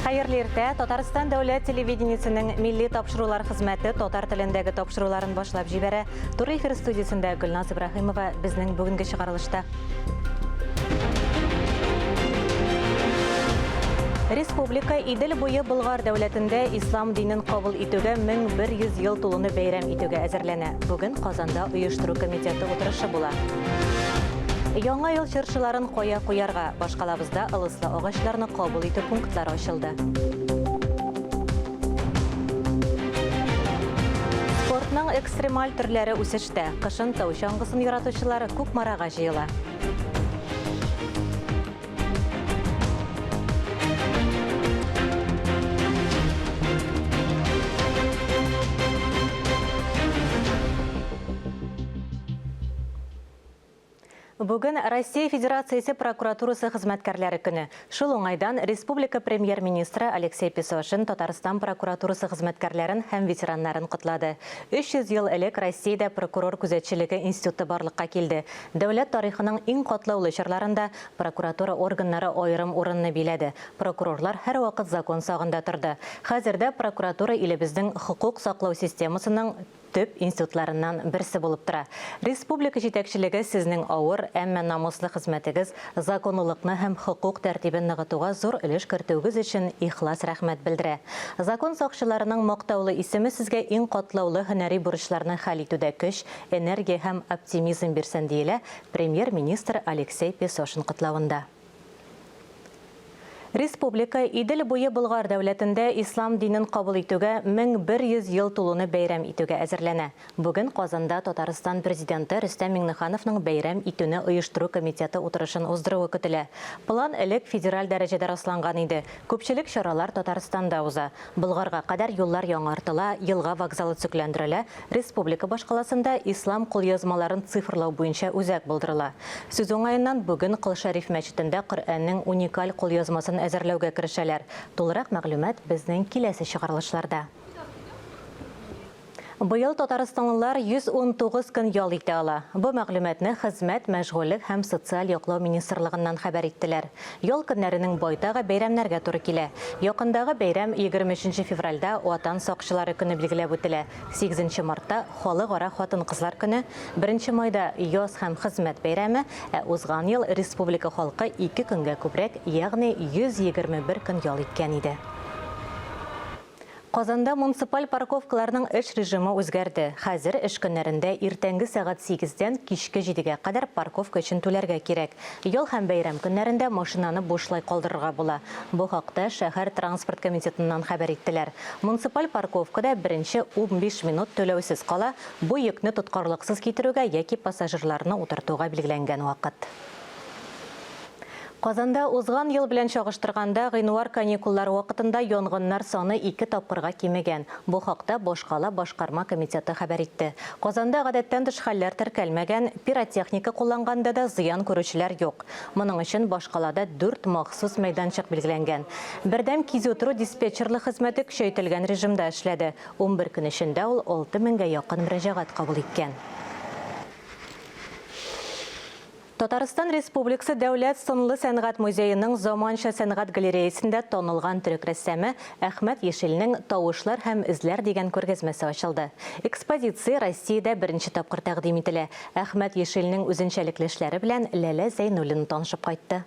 Хәерле иртә! Татарстан дәүләт телевидениесенең милли тапшырулар хезмәте татар телендәге тапшыруларын башлап җибәрә. Туры эфир студиясендә Гөлназ Ибраһимова безнең бүгенге чыгарылышта. Республика Идел буе Болгар дәүләтендә ислам динен кабул итүгә 1100 ел тулуны бәйрәм итүгә әзерләнә. Бүген Казанда оештыру комитеты утырышы була. Яңа ел чыршыларын кая куярга? Башкалабызда ылыслы агачларны кабул итү пунктлары ачылды. Спортның экстремаль төрләре үсештә. Кышын тау чаңгысын яратучылар Кукмарага җыела. Бүген Россия Федерациясе прокуратурасы хезмәткәрләре көне. Шул уңайдан республика Премьер-министры Алексей Песошин Татарстан прокуратурасы хезмәткәрләрен һәм ветераннарын котлады. 300 ел элек Россиядә прокурор күзәтчелеге институты барлыкка килде. Дәүләт тарихының иң катлаулы чорларында прокуратура органнары аерым урынны биләде. Прокурорлар һәрвакыт закон сагында торды. Хәзер дә прокуратура илебезнең хокук саклау системасының төп институтларыннан берсе булып тора. Республика җитәкчелеге сезнең авыр, әмма намуслы хезмәтегез, законлылыкны һәм хокук тәртибен ныгытуга зур өлеш кертүегез өчен ихлас рәхмәт белдерә. Закон сакчыларының мактаулы исеме сезгә иң катлаулы һөнәри бурычларны хәл итүдә көч, энергия һәм оптимизм бирсен, диелә Премьер-министр Алексей Песошин котлавында. Республика Идел буе Болгар дәүләтендә ислам динен кабул итүгә 1100 ел тулуны бәйрәм итүгә әзерләнә. Бүген Казанда Татарстан Президенты Рөстәм Миңнехановның бәйрәм итүне оештыру комитеты утырышын уздыруы көтелә. План элек федераль дәрәҗәдә расланган иде. Күпчелек чаралар Татарстанда уза. Болгарга кадәр юллар яңартыла, елга вокзалы төзекләндерелә, республика башкаласында ислам кулъязмаларын цифрлау буенча үзәк булдырыла. Сүз уңаеннан, бүген Кол Шәриф мәчетендә Коръәннең уникаль кулъязмасын әзерләүгә керешәләр. Тулырак мәгълүмат безнең киләсе чыгарылышларда. Быел татарстанлылар 119 көн ял итә ала. Бу мәгълүматны Хезмәт, мәшгульлек һәм социаль яклау министрлыгыннан хәбәр иттеләр. Ял көннәренең байтагы бәйрәмнәргә туры килә. Якындагы бәйрәм 23 февральдә Ватан сакчылары көне билгеләп үтелә, 8 мартта, Халыкара хатын-кызлар көне, 1 майда, Яз һәм хезмәт бәйрәме, ә узган ел республика халкы ике көнгә күбрәк, ягъни 121 көн ял иткән иде. Казанда муниципаль парковкаларның эш режимы үзгәрде. Хәзер эш көннәрендә иртәнге сәгать сигездән кичке җидегә кадәр парковка өчен түләргә кирәк. Ял һәм бәйрәм көннәрендә машинаны бушлай калдырырга була. Бу хакта шәһәр транспорт комитетыннан хәбәр иттеләр. Муниципаль парковкада беренче 15 минут түләүсез кала, бу йөкне тоткарлыксыз китерүгә яки пассажирларны утыртуга билгеләнгән вакыт. Казанда узган ел белән чагыштырганда, гыйнвар каникуллары вакытында янгыннар саны ике тапкырга кимегән. Бу хакта башкала башкарма комитеты хәбәр итте. Казанда гадәттән тыш хәлләр теркәлмәгән, пиротехника кулланганда да зыян күрүчеләр юк. Моның өчен башкалада дүрт махсус мәйданчык билгеләнгән. Бердәм кизү тору диспетчерлык хезмәте көчәйтелгән режимда эшләде. 11 көн эчендә ул 6 меңгә якын мөрәҗәгать кабул иткән. Татарстан Республикасы Дәүләт сынлы сәнгать музееның Заманча сәнгать галереясендә танылган төрек рәссамы Әхмәт Ешилнең Тавышлар һәм эзләр дигән күргәзмәсе ачылды. Экспозиция Россиядә беренче тапкыр тәкъдим ителә. Әхмәт Ешилнең үзенчәлекле эшләре белән Ләлә Зәйнуллина танышып кайтты.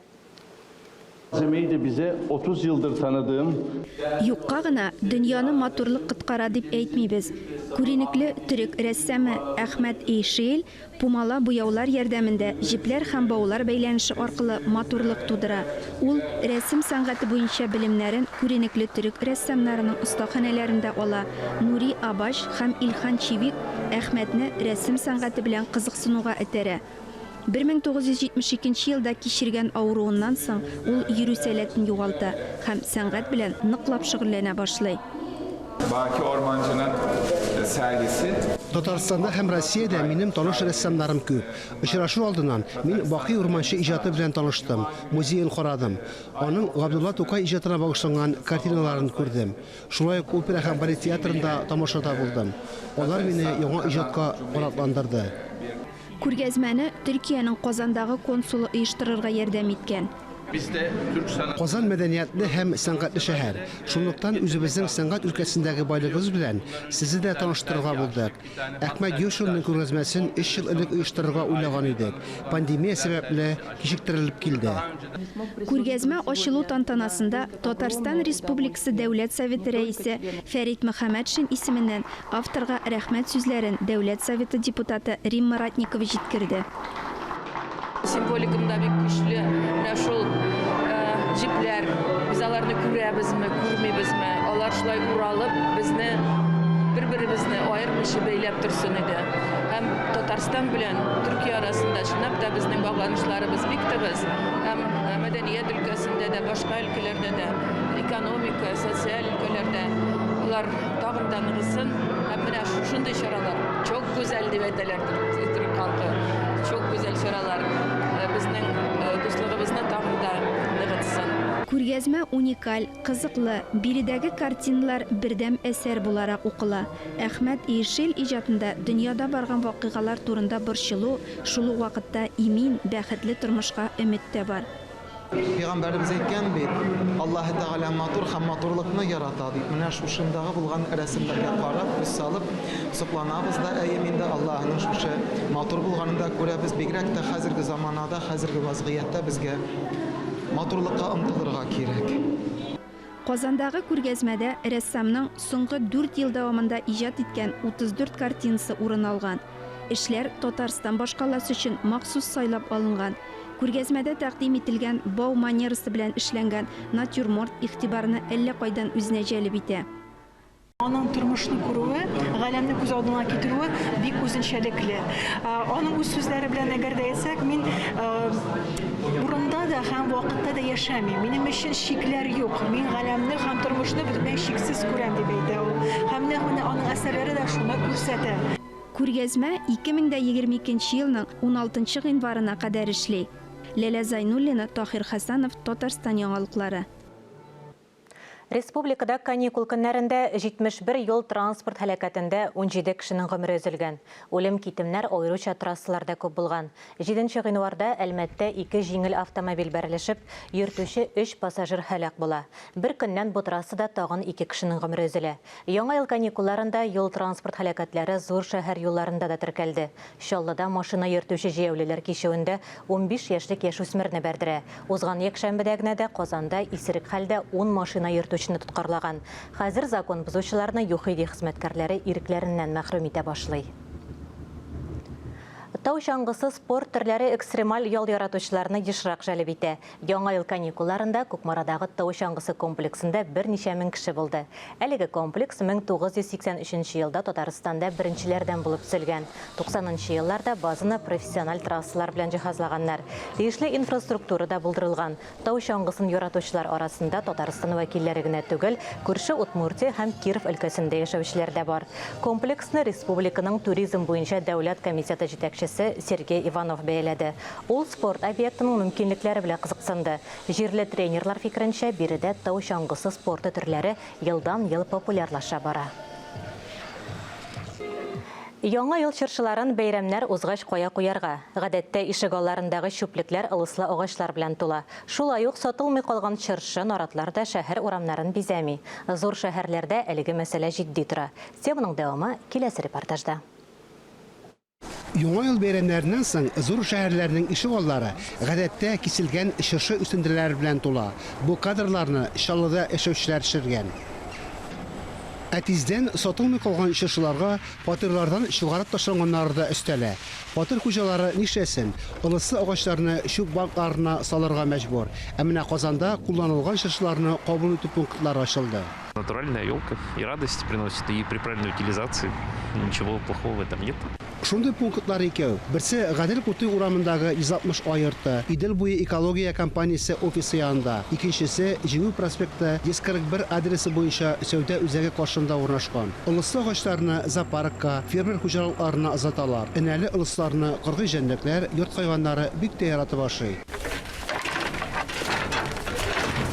Malzemeyi de bize 30 yıldır tanıdığım. Юкка гына дөньяны матурлык коткара дип әйтмибез. Күренекле төрек рәссамы Әхмәт Эйшейл пумала буяулар ярдәмендә җепләр һәм баулар бәйләнеше аркылы матурлык тудыра. Ул рәсем сәнгате буенча белемнәрен күренекле төрек рәссамнарының остаханәләрендә ала. Нури Абаш һәм Илхан Чевик Әхмәтне рәсем сәнгате белән кызыксынуга этәрә. 1972 елда кичергән авыруыннан соң ул йөрү сәләтен югалта һәм сәнгать белән ныклап шөгыльләнә башлый. Баки Орманчының sergisi. Татарстанда һәм Россиядә минем таныш рәссамнарым күп. Очрашу алдыннан мин Бакый Урманче иҗаты белән таныштым, музеен карадым. Аның Габдулла Тукай иҗатына багышланган картиналарын күрдем. Шулай ук опера һәм балет театрында тамашада булдым. Алар мине яңа иҗатка канатландырды. Күргәзмәне Төркиянең Казандагы консулы оештырырга ярдәм иткән. Казан мәдәниятле һәм сәнгатьле шәһәр. Шунлыктан үзебезнең сәнгать өлкәсендәге байлыгыбыз белән сезне дә таныштырырга булдык. Әхмәт Йошинның күргәзмәсен өч ел элек оештырырга уйлаган идек. Пандемия сәбәпле, кичектерелеп килде. Күргәзмә ачылу тантанасында Татарстан Республикасы Дәүләт Советы Рәисе Фәрит Мөхәммәтшин исеменнән авторга рәхмәт сүзләрен Дәүләт Советы депутаты Римма Ратникова җиткерде. Символикам да бик көчле. Менә шул җепләр, без аларны күрәбезме, күрмибезме, алар шулай уралып, безне бер-беребезне аермыйча бәйләп торсын иде. Һәм Татарстан белән Төркия арасында чынлап та безнең багланышларыбыз бик тыгыз. Һәм мәдәният өлкәсендә дә, башка өлкәләрдә дә, экономика, социаль өлкәләрдә алар тагын да ныгысын. Һәм менә шушындый чаралар, чок гүзәл дип әйтәләр төрек халкы, чок гүзәл чаралар безнең дуслыгыбызны тагын да ныгытсын. Күргәзмә уникаль, кызыклы, биредәге картиналар бердәм әсәр буларак укыла. Әхмәт Иешил иҗатында дөньяда барган вакыйгалар турында борчылу, шул ук вакытта имин, бәхетле тормышка өмет тә бар. Пәйгамбәребез әйткән бит, Аллаһы Тәгалә матур һәм матурлыкны ярата дип. Менә шушындагы булган рәсемнәргә карап, күз салып, сокланабыз да, әйе, инде Аллаһының шушы матур булганын да күрәбез. Бигрәк тә хәзерге заманада, хәзерге вазгыятьтә безгә матурлыкка омтылырга кирәк. Казандагы күргәзмәдә рәссамның соңгы дүрт ел дәвамында иҗат иткән 34 картинасы урын алган. Эшләр Татарстан башкаласы өчен махсус сайлап алынган. Күргәзмәдә тәкъдим ителгән бау манерасы белән эшләнгән натюрморт игътибарны әллә кайдан үзенә җәлеп итә. Аның тормышны күрүе, галәмне күз алдына китерүе бик үзенчәлекле. Аның үз сүзләре белән әгәр дә әйтсәк, мин урында да һәм вакытта да яшәмим. Минем өчен чикләр юк. Мин галәмне һәм тормышны бөтенләй чиксез күрәм, дип әйтә ул. Һәм нәкъ менә аның әсәрләре дә шуны күрсәтә. Күргәзмә 2022 елның уналтынчы гыйнварына кадәр эшли. Ләлә Зайнуллина, Таһир Хәсәнов, Татарстан яңалыклары. Республикада каникул көннәрендә 71 юл-транспорт һәлакәтендә 17 кешенең гомере өзелгән. Үлем-китемнәр аеруча трассаларда күп булган. Җиденче гыйнварда Әлмәттә ике җиңел автомобиль бәрелешеп, йөртүче өч пассажир һәлак була. Бер көннән бу трассада тагын ике кешенең гомере өзелә. Яңа ел каникулларында юл-транспорт һәлакәтләре зур шәһәр юлларында да теркәлде. Чаллыда машина йөртүче җәяүлеләр кичүендә 15 яшьлек яшүсмерне бәрдерә. Узган якшәмбедә генә дә Казанда исерек хәлдә ун машина йөртүчене тоткарлаган. Хәзер закон бозучыларны ЮХИДИ хезмәткәрләре ирекләреннән мәхрүм итә башлый. Тау чаңгысы спорт төрләре экстремаль ял яратучыларны ешрак җәлеп итә. Яңа ел каникулларында Кукмарадагы тау чаңгысы комплексында берничә мең кеше булды. Әлеге комплекс 1983 нче елда Татарстанда беренчеләрдән булып төзелгән. 90 нчы елларда базаны профессиональ трассалар белән җиһазлаганнар. Тиешле инфраструктура да булдырылган. Тау чаңгысын яратучылар арасында Татарстан вәкилләре генә түгел, күрше Удмуртия һәм Киров өлкәсендә яшәүчеләр дә бар. Комплексны республиканың туризм буенча дәүләт комитеты җитәкчесе Сергей Иванов бәяләде. Ул спорт объектының мөмкинлекләре белән кызыксынды. Җирле тренерлар фикеренчә, биредә тау чаңгысы спорты төрләре елдан-ел популярлаша бара. Яңа ел чыршыларын бәйрәмнәр узгач кая куярга? Гадәттә, ишегалларындагы чүплекләр ылыслы агачлар белән тула. Шулай ук сатылмый калган чыршы, наратлар да шәһәр урамнарын бизәми. Зур шәһәрләрдә әлеге мәсьәлә җитди тора. Теманың дәвамы киләсе репортажда. Яңа ел бәйрәмнәреннән соң зур шәһәрләрнең ишек аллары, гадәттә, киселгән чыршы үсентеләре белән тула. Бу кадрларны Чаллыда яшәүчеләр төшергән. Ә тиздән сатылмый калган чыршыларга фатирлардан чыгарып ташланганнары да өстәлә. Фатир хуҗалары нишләсен, ылыслы агачларны чүп бакларына салырга мәҗбүр. Ә менә Казанда кулланылган чыршыларны кабул итү пунктлары ачылды. Натуральная елка и радость приносит, и при правильной утилизации ничего плохого в этом нет. Шундый пунктлар икәү. Берсе Гадел Кутуй урамындагы 160 А йорты, Идел буе экология компаниясе офисы янында, икенчесе Җиңү проспекты 141 адресы буенча сәүдә үзәге каршында урнашкан. Ылыслы агачларны зоопаркка, фермер хуҗалыкларына озаталар. Энәле ылысларны кыргый җәнлекләр, йорт хайваннары бик тә яратып ашый.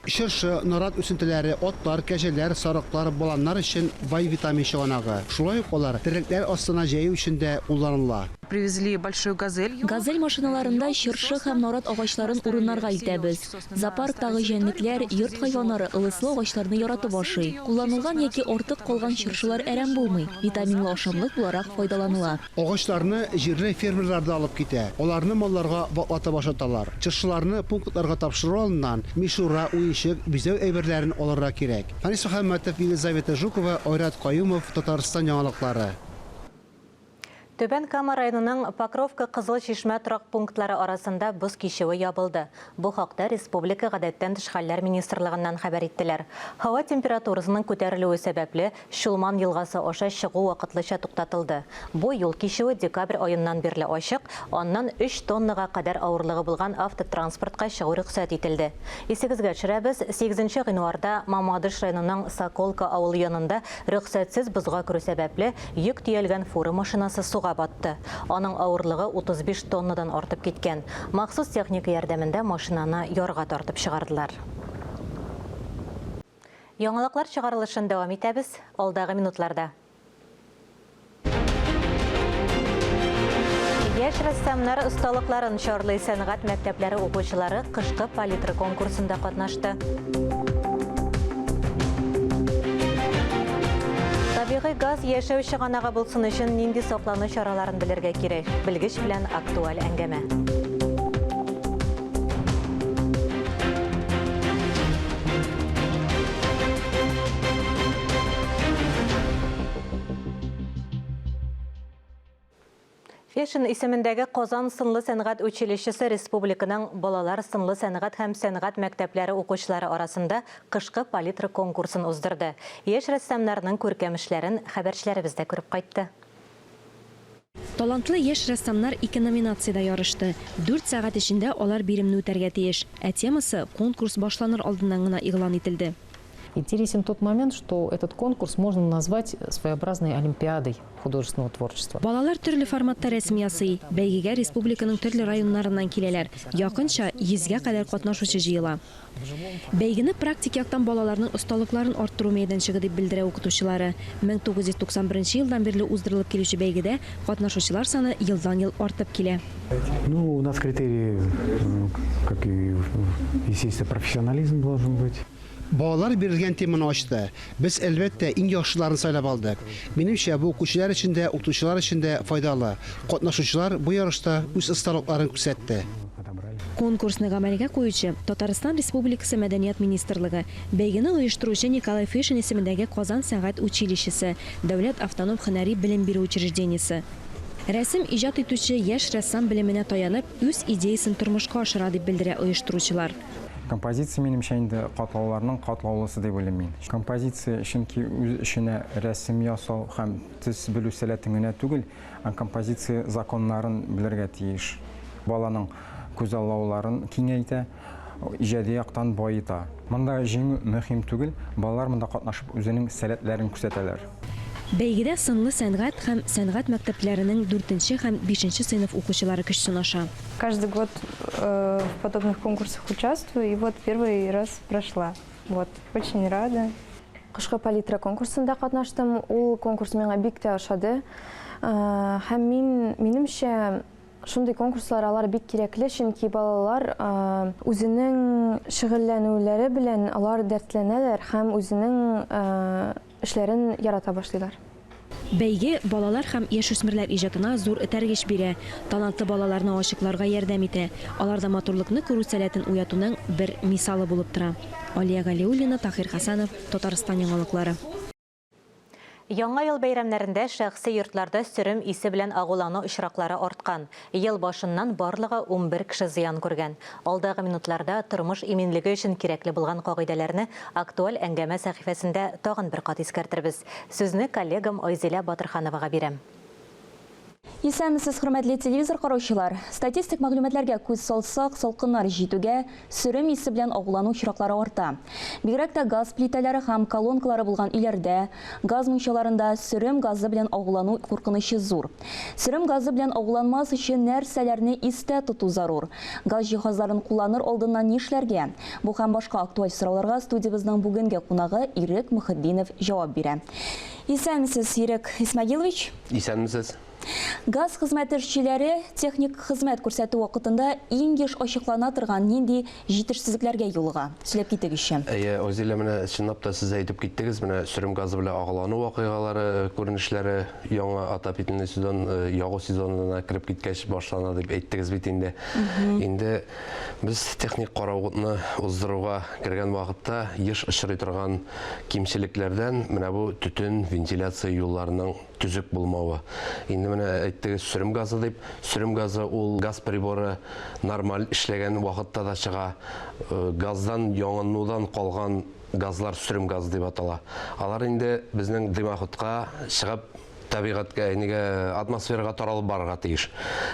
Чыршы, нарат үсентеләре, атлар, кәҗәләр, сарыклар, баланнар өчен бай витамин чыганагы. Шулай ук алар терлекләр астына җәю өчен дә кулланыла. Привезли большую газель. Газель машиналарында чыршы һәм нарат агачларын урыннарга илтәбез. Зоопарктагы җәнлекләр, йорт хайваннары ылыслы агачларны яратып ашый. Кулланылган яки артык калган чыршылар әрәм булмый, витаминлы ашамлык буларак файдаланыла. Агачларны җирле фермерлар да алып китә. Аларны малларга ваклатып ашаталар. Чыршыларны пунктларга тапшыру алдыннан мишура, уенчык, бизәү әйберләрен алырга кирәк. Фәнис Мөхәммәтов, Елизавета Жукова, Айрат Каюмов, Татарстан яңалыклары. Түбән Кама районының Покровка Кызыл Чишмә торак пунктлары арасында боз кичүе ябылды. Бу хакта республика гадәттән тыш хәлләр министрлыгыннан хәбәр иттеләр. Һава температурасының күтәрелүе сәбәпле, Чулман елгасы аша чыгу вакытлыча туктатылды. Бу юл кичүе декабрь аеннан бирле ачык, аннан өч тоннага кадәр авырлыгы булган автотранспортка чыгу рөхсәт ителде. Исегезгә төшерәбез, сигезенче гыйнварда Мамадыш районының Соколка авылы янында рөхсәтсез бозга керү сәбәпле, йөк төялгән фура машинасы суга батты. Аның авырлыгы 35 тоннадан артып киткән. Махсус техника ярдәмендә машинаны ярга тартып чыгардылар. Яңалыклар чыгарылышын дәвам итәбез алдагы минутларда. Яшь рәссамнар осталыкларын чарлый сәнгать мәктәпләре укучылары кышкы палитра конкурсында катнашты. Табигый газ яшәү чыганагы булсын өчен нинди саклану чараларын белергә кирәк? Белгеч белән актуаль әңгәмә. Фешин исемендәге Казан сынлы сәнгать училищесы республиканың балалар сынлы сәнгать һәм сәнгать мәктәпләре укучылары арасында кышкы палитра конкурсын уздырды. Яшь рәссамнарның күркәм эшләрен хәбәрчеләребез дә күреп кайтты. Талантлы яшь рәссамнар ике номинациядә ярышты. Дүрт сәгать эчендә алар биремне үтәргә тиеш. Ә темасы конкурс башланыр алдыннан гына игълан ителде. Интересен тот момент, что этот конкурс можно назвать своеобразной олимпиадой художественного творчества. Балалар төрле форматта рәсем ясый. Бәйгегә республиканың төрле районнарыннан киләләр. Якынча йөзгә кадәр катнашучы җыела. Бәйгене практик яктан балаларның осталыкларын арттыру мәйданчыгы дип белдерә укытучылары. 1991 елдан бирле уздырылып килүче бәйгедә катнашучылар саны елдан-ел артып килә. Ну, у нас критерии, как и, естественно, профессионализм должен быть. Балалар бирелгән теманы ачты. Без, әлбәттә, иң яхшыларын сайлап алдык. Минемчә, бу укучылар өчен дә, укытучылар өчен дә файдалы. Катнашучылар бу ярышта үз осталыкларын күрсәтте. Конкурсны гамәлгә куючы, Татарстан Республикасы Мәдәният министрлыгы, бәйгене оештыручы Николай Фешин исемендәге Казан сәнгать училищесы, дәүләт автоном һөнәри белем бирү учреждениесе. Рәсем иҗат итүче яшь рәссам белеменә таянып, үз идеясен тормышка ашыра, дип белдерә оештыручылар. Композиция, минемчә, инде катлауларның катлаулысы дип уйлыйм мин. Композиция, чөнки үз эченә рәсем ясау һәм төс белү сәләтен генә түгел, ә композиция законнарын белергә тиеш. Баланың күзаллауларын киңәйтә, иҗади яктан баета. Монда җиңү мөһим түгел, балалар монда катнашып үзенең сәләтләрен күрсәтәләр. Бәйгедә сынлы сәнгать һәм сәнгать мәктәпләренең дүртенче һәм бишенче сыйныф укучылары көч сынаша. Каждый год в подобных конкурсах участвую, и вот первый раз прошла. Вот, очень рада. Кышкы палитра конкурсында катнаштым. Ул конкурс миңа бик тә ошады. Һәм мин, минемчә, шундый конкурслар алар бик кирәкле, чөнки балалар үзенең шөгыльләнүләре белән алар дәртләнәләр һәм үзенең эшләрен ярата башлыйлар. Бәйге балалар һәм яшүсмерләр иҗатына зур этәргеч бирә, талантлы балаларны ачыкларга ярдәм итә, аларда матурлыкны күрү сәләтен уятуның бер мисалы булып тора. Алия Галиуллина, Таһир Хәсәнов, Татарстан яңалыклары. Яңа ел бәйрәмнәрендә шәхси йортларда сөрем исе белән агулану очраклары арткан. Ел башыннан барлыгы 11 кеше зыян күргән. Алдагы минутларда тормыш иминлеге өчен кирәкле булган кагыйдәләрне актуаль әңгәмә сәхифәсендә тагын бер кат искәртербез. Сүзне коллегам Айзилә Батырхановага бирәм. Исәнмесез, хөрмәтле телевизор караучылар. Статистик мәгълүматларга күз салсак, салкыннар җитүгә сөрем исе белән агулану очраклары арта. Бигрәк тә газ плитәләре һәм колонкалары булган өйләрдә, газ мунчаларында сөрем газы белән агулану куркынычы зур. Сөрем газы белән агуланмас өчен нәрсәләрне истә тоту зарур? Газ җиһазларын кулланыр алдыннан нишләргә? Бу һәм башка актуаль сорауларга студиябезнең бүгенге кунагы Ирек Мөхетдинов җавап бирә. Исәнмесез, Ирек Исмагилович. Исәнмесез. Газ хезмәте эшчеләре техник хезмәт күрсәтү вакытында иң еш ачыклана торган нинди җитешсезлекләргә юлыга? Сөйләп китегезче. Әйе, Озилә, менә чынлап та сез әйтеп киттегез, менә сөрем газы белән агулану вакыйгалары, күренешләре яңа отопительный сезон, ягу сезонына кереп киткәч башлана дип әйттегез бит инде. Инде без техник карауны уздыруга кергән вакытта еш очрый торган кимчелекләрдән менә бу төтен вентиляция юлларының төзек булмавы. Инде менә әйттегез сөрем газы дип. Сөрем газы ул газ приборы нормаль эшләгән вакытта да чыга. Газдан яңынудан калган газлар сөрем газы дип атала. Алар инде безнең дымоходка чыгып табигатькә, нигә атмосферага таралып барырга тиеш.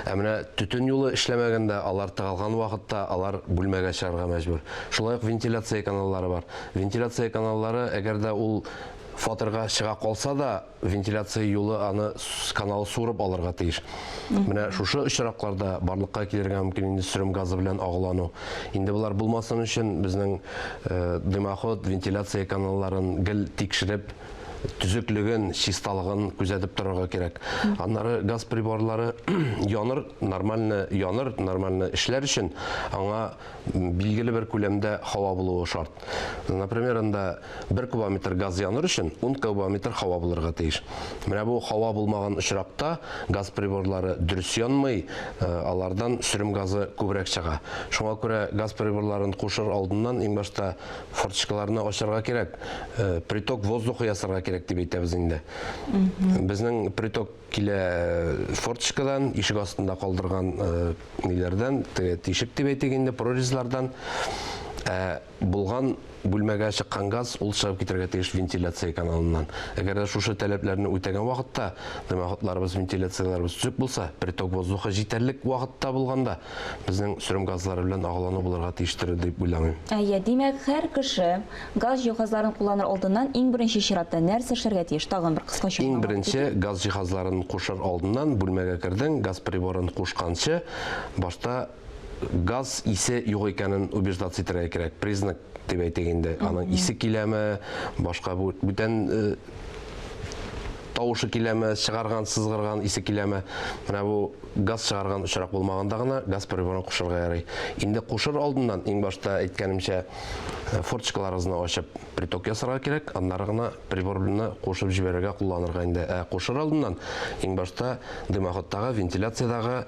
Ә менә төтен юлы эшләмәгәндә, алар тыгылган вакытта алар бүлмәгә чыгарга мәҗбүр. Шулай ук вентиляция каналлары бар. Вентиляция каналлары, әгәр дә ул фатирга чыга калса да, вентиляция юлы аны каналы суырып алырга тиеш. Менә шушы очракларда барлыкка килергә мөмкин инде сөрем газы белән агулану. Инде болар булмасын өчен безнең дымоход, вентиляция каналларын гел тикшереп, төзеклеген, чисталыгын күзәтеп торырга кирәк. Аннары газ приборлары яныр, нормально яныр, нормально эшләр өчен аңа билгеле бер күләмдә һава булуы шарт. Например, анда 1 кубометр газ яныр өчен 10 кубометр һава булырга тиеш. Менә бу һава булмаган очракта газ приборлары дөрес янмый, алардан сөрем газы күбрәк чыга. Шуңа күрә газ приборларын кушыр алдыннан иң башта форточкаларны ачарга кирәк, приток воздуха ясарга кирәк дип әйтәбез инде. Безнең приток килә форточкадан, ишек астында калдырган ниләрдән, теге тишек дип әйтик инде, прорезьлардан. Ә булган бүлмәгә чыккан газ ул чыгып китәргә тиеш вентиляция каналыннан. Әгәр дә шушы таләпләрне үтәгән вакытта, дымоходларыбыз, вентиляцияләребез төзек булса, приток воздуха җитәрлек вакытта булганда, Безнең сөрем газлары белән агулану булырга тиештер дип уйламыйм. Әйе, димәк, һәр кеше газ җиһазларын кулланыр алдыннан иң беренче чиратта нәрсә эшләргә тиеш? Тагын бер кыскача Иң беренче газ җиһазларын кушыр алдыннан бүлмәгә кердең, газ приборын кушканчы, башта газ исе юк икәнен убеждаться итәргә кирәк. Признак дип әйтик инде. Аның исе киләме, башка бүтән тавышы киләме, чыгарган, сызгырган исе киләме? Менә бу газ чыгарган очрак булмаганда гына газ приборын кушырга ярый. Инде кушыр алдыннан, иң башта әйткәнемчә, форточкаларыгызны ачып приток ясарга кирәк, аннары гына приборны кушып җибәрергә, кулланырга инде. Ә кушыр алдыннан иң башта дымоходтагы, вентиляциядагы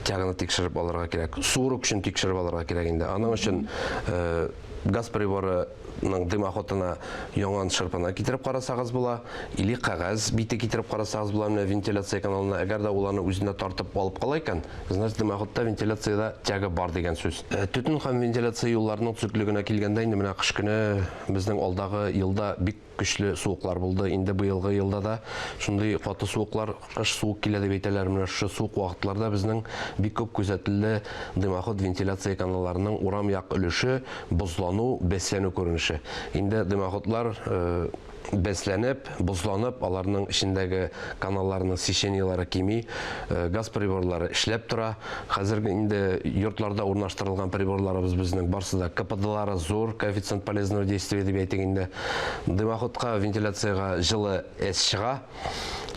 тяганы тикшереп алырга кирәк. Суыру көчен тикшереп алырга кирәк инде. Аның өчен газ приборы ның дымоходына яңан шырпына китереп карасагыз була, или кәгазь бите китереп карасагыз була, менә вентиляция каналына, әгәр дә ул аны үзенә тартып алып кала икән, значит, дымоходта вентиляциядә тяга бар дигән сүз. Төтен һәм вентиляция юлларының төзеклегенә килгәндә, инде менә кыш көне безнең алдагы елда бик көчле суыклар булды. Инде быелгы елда да шундый каты суыклар, кыш суык килә дип әйтәләр. Менә шушы суык вакытларда безнең бик күп күзәтелде дымоход вентиляция каналларының урам як өлеше бозлану, бәсләнү күренеше. Инде дымоходлар бәсләнеп, бозланып, аларның эчендәге каналларның сечениелары кими, газ приборлары эшләп тора. Хәзер инде йортларда урнаштырылган приборларыбыз безнең барсы да КПДлары зур, коэффициент полезного действия дип әйтик инде. Дымоходка, вентиляциягә җылы әз чыга.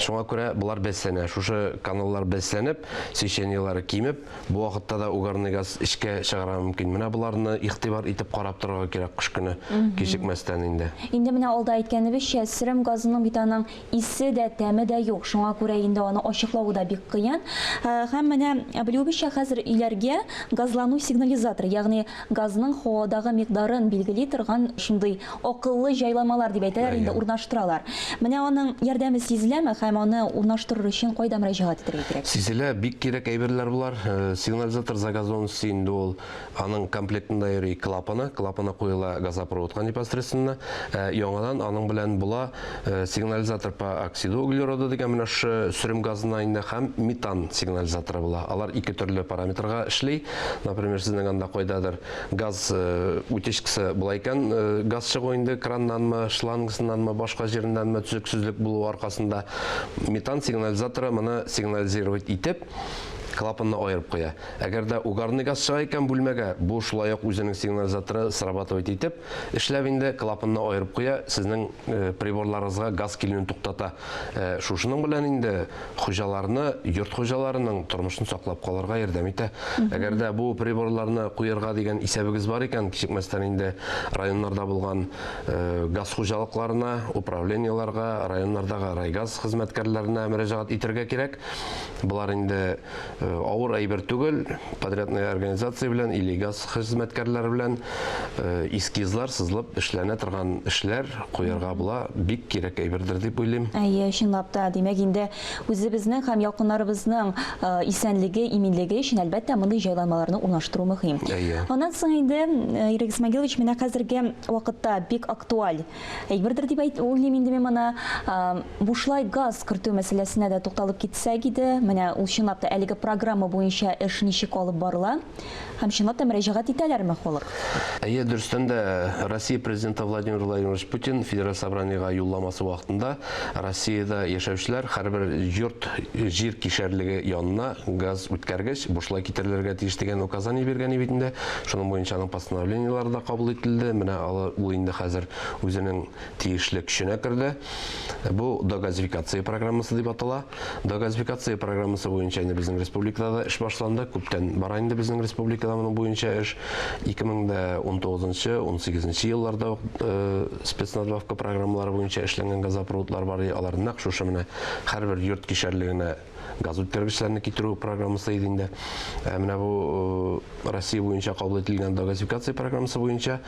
Шуңа күрә болар бәсләнә. Шушы каналлар бәсләнеп, сечениелары кимеп, Бу вакытта да угарный газ эчкә чыгарга мөмкин. Менә боларны игътибар итеп карап торырга кирәк кыш көне, кичекмәстән инде. Инде менә алда әйткәнебезчә, сөрем газының бит аның исе дә, тәме дә юк. Шуңа күрә инде аны ачыклавы да бик кыен. Һәм менә, белүебезчә, хәзер өйләргә газлану сигнализаторы, ягъни газның һавадагы микъдарын билгели торган шундый акыллы җайланмалар дип әйтәләр инде, урнаштыралар. Менә аның ярдәме сизеләме һәм аны урнаштырыр өчен кайда мөрәҗәгать итәргә кирәк? Сизелә, бик кирәк әйберләр болар. Сигнализатор загазованности инде ул, аның комплектында йөри клапаны, клапаны куела газопроводка непосредственно. Ә яңадан аның белән була сигнализатор по оксиду углерода дигән менә шушы сөрем газына инде һәм метан сигнализаторы була. Алар ике төрле параметрга эшли. Например, сезнең анда кайдадыр газ утечкасы була икән, газ чыгу инде краннанмы, шлангысыннанмы, башка җиреннәнме төзексезлек булу аркасында метан сигнализаторы моны сигнализировать итеп, клапанны аерып куя. Әгәр дә угарный газ чыга икән бүлмәгә, бу шулай ук үзенең сигнализаторы срабатывать итеп, эшләп инде клапанны аерып куя, сезнең приборларыгызга газ килүен туктата. Шушының белән инде хуҗаларны, йорт хуҗаларының тормышын саклап калырга ярдәм итә. Әгәр дә бу приборларны куярга дигән исәбегез бар икән, кичекмәстән инде районнарда булган газ хуҗалыкларына, управлениеларга, районнардагы райгаз хезмәткәрләренә мөрәҗәгать итәргә кирәк. Болар инде авыр әйбер түгел, подрядная организация белән или газ хезмәткәрләре белән эскизлар сызылып эшләнә торган эшләр куярга була, бик кирәк әйбердер дип уйлыйм. Әйе, чынлап та, димәк инде үзебезнең һәм якыннарыбызның исәнлеге, иминлеге өчен, әлбәттә, мондый җайланмаларны урнаштыру мөһим. Әйе. Аннан соң инде, Ирек Исмәгилович, менә хәзерге вакытта бик актуаль әйбердер дип әйт, уйлыйм инде мин моны. Бушлай газ кертү мәсьәләсенә дә тукталып китсәк иде. Менә ул чынлап та әлеге программа буенча эш ничек алып барыла? Һәм чынлап та мөрәҗәгать итәләрме халык? Әйе, дөрестән дә, Россия Президенты Владимир Владимирович Путин Федераль собраниегә юлламасы вакытында Россиядә яшәүчеләр һәрбер йорт җир кишәрлеге янына газ үткәргеч бушлай китерелергә тиеш дигән указание биргән бит инде. Шуның буенча аның постановлениеләре дә кабул ителде. Менә ул инде хәзер үзенең тиешле көченә керде. Бу догазификация программасы дип атала. Догазификация программасы буенча инде безнең республикада да эш башланды. Күптән бара инде безнең республикада моның буенча эш. 2019-нчы, 18 нче елларда ук э, спецнадбавка программалары буенча эшләнгән газопроводлар бар. Алар нәкъ шушы менә һәрбер йорт кишәрлегенә газ үткәргечләрне китерү программасы иде инде. Ә менә бу э, Россия буенча кабул ителгән догазификация программасы буенча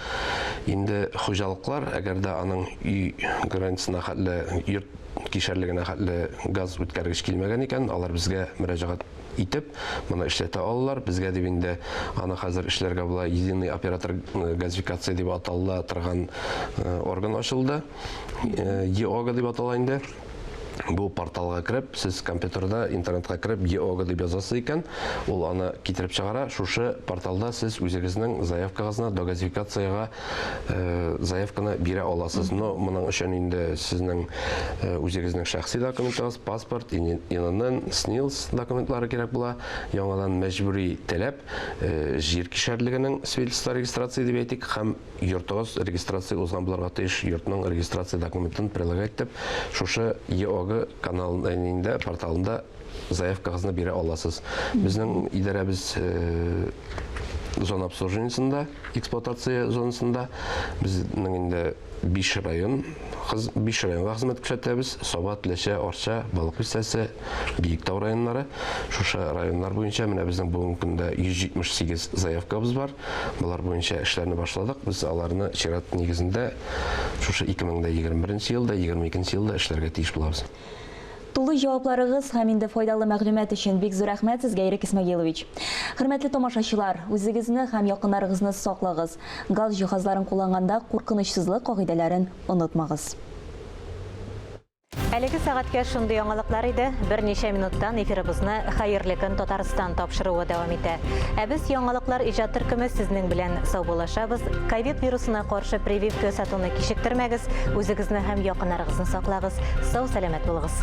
инде хуҗалыклар, әгәр дә аның өй границасына хәтле, йорт кишәрлегенә хәтле газ үткәргеч килмәгән икән, алар безгә мөрәҗәгать итеп, моны эшләтә алалар. Безгә дип инде аны хәзер эшләргә була. Единый оператор э, газификация дип атала торган э, орган ачылды. ЕОГА дип атала инде. Бу порталга кереп, сез компьютерда, интернетка кереп, ЕОГА дип язасыз икән, ул аны китереп чыгара. Шушы порталда сез үзегезнең заявкагызны догазификациягә э, заявканы бирә аласыз. Но моның өчен инде сезнең э, үзегезнең шәхси документыгыз, паспорт, ИНН, СНИЛС документлары кирәк була. Яңадан мәҗбүри таләп, э, җир кишәрлегенең свидетельство регистрации дип әйтик, һәм Йортыгыз регистрация узган булырга тиеш, йортның регистрация документын прилагать итеп, шушы ЕОГ каналында, порталында заявкагызны бирә аласыз. Безнең идарәбез э, зона обслуживаниесында, эксплуатация зонасында безнең инде 5 район, 5 районга хезмәт күрсәтәбез. Саба, Теләче, Арча, Балык Бистәсе, Биектау районнары. Шушы районнар буенча менә безнең бүгенге көндә 178 заявкабыз бар. Болар буенча эшләрне башладык. Без аларны чират нигезендә шушы 2021 елда, 22 елда эшләргә тиеш булабыз. Тулы җавапларыгыз һәм инде файдалы мәгълүмат өчен бик зур рәхмәт сезгә, Ирек Исмәгыйлович. Хөрмәтле тамашачылар, үзегезне һәм якыннарыгызны саклагыз. Газ җиһазларын кулланганда куркынычсызлык кагыйдәләрен онытмагыз. Әлеге сәгатькә шундый яңалыклар иде. Берничә минуттан эфирыбызны Хәерле көн Татарстан тапшыруы дәвам итә. Ә без яңалыклар иҗат төркеме сезнең белән саубуллашабыз. Ковид вирусына каршы прививка ясатуны кичектермәгез, үзегезне һәм якыннарыгызны саклагыз. Сау-сәламәт булыгыз.